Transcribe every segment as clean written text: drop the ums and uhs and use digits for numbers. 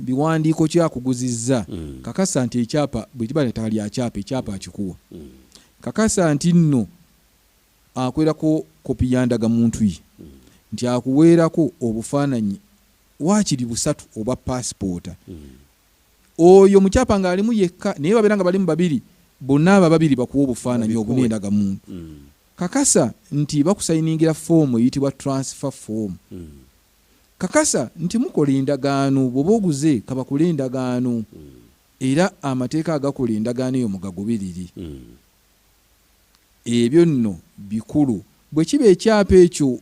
Biwandiiko kyakuguzizza. Kakasa nti ekyapa bwe kiba ettaka lya kyapa, ekyapa akikuwa. Kakasa nti nno akwerako kopi ya ndagamuntu ye, nti akuweerako obufaananyi waakiri busatu obwa paasipoota. Oyo mu kyapa ng'alimu yekka, naye babeera nga balimu babiri, bonna abo ababiri bakuwa obufaananyi obwo Babikuwe. n'endagamuntu. Kakasa nti bakusayiningira foomu eyitibwa transfer form. Kakasa nti mukola endagaano. Bw'oba oguze, kabakole endagaano, era amateeka agakola endagaano eyo mugagoberere. Ebyo nno bikulu. Bwe kiba ekyapa ekyo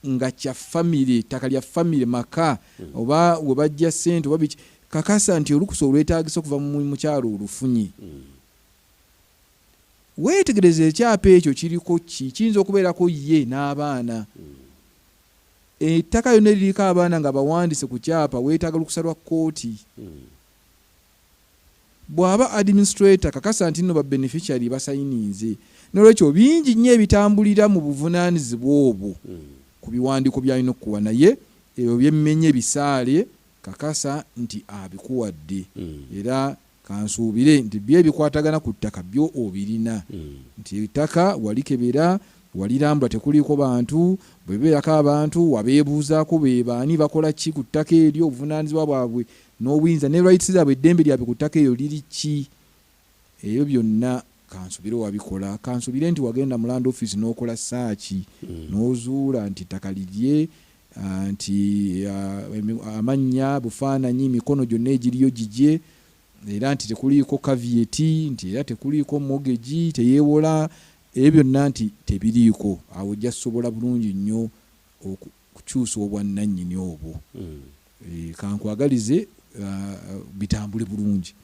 nga kya famire, ettaka lya famire, maka, oba we bajja ssente oba biki, kakasa nti olukusa olwetaagisa okuva mu mukyalo olufunye. Weetegereza ekyapa ekyo kiriko ki. Kiyinza okubeerako ye n'abaana. Ettaka yonna eririko abaana nga bawandiise ku kyapa, weetaaga lukusa lwa kkooti. Bw'aba administrator, kakasa nti nno ba beneficiary basayininze. Nolwekyo bingi nnyo ebitambulira mu buvunaanyizibwa obwo ku biwandiiko by'alina okukuwa, naye ebyo byemmenye ebisaale, kakasa nti abikuwadde. Era kansuubire nti byo ebikwatagana ku ttaka byo obirina, nti ettaka walikebera, walirambula, tekuliiko bantu. Bwe bibeerako abantu, wabeebuuzaako be baani, bakola ki ku ttaka eryo, obuvunaanyizibwa bwabwe n'obuyinza ne rights zaabwe, eddembe lyabwe ku ttaka eryo liri ki. Ebyo byonna kansubire wabikola. Kansubire nti wagenda mu land office n'okola search n'ozuula nti ttaka lirye, nti amannya, bufaananyi, mikono gyonna egiriyo gigye, era nti tekuliiko caveat, nti era tekuliiko mortgage, teyeewola, ebyo byonna nti tebiriiko. Awo ojja kusobola bulungi nnyo okukyusa obwannannyini obwo. Kankwagalize bitambule bulungi.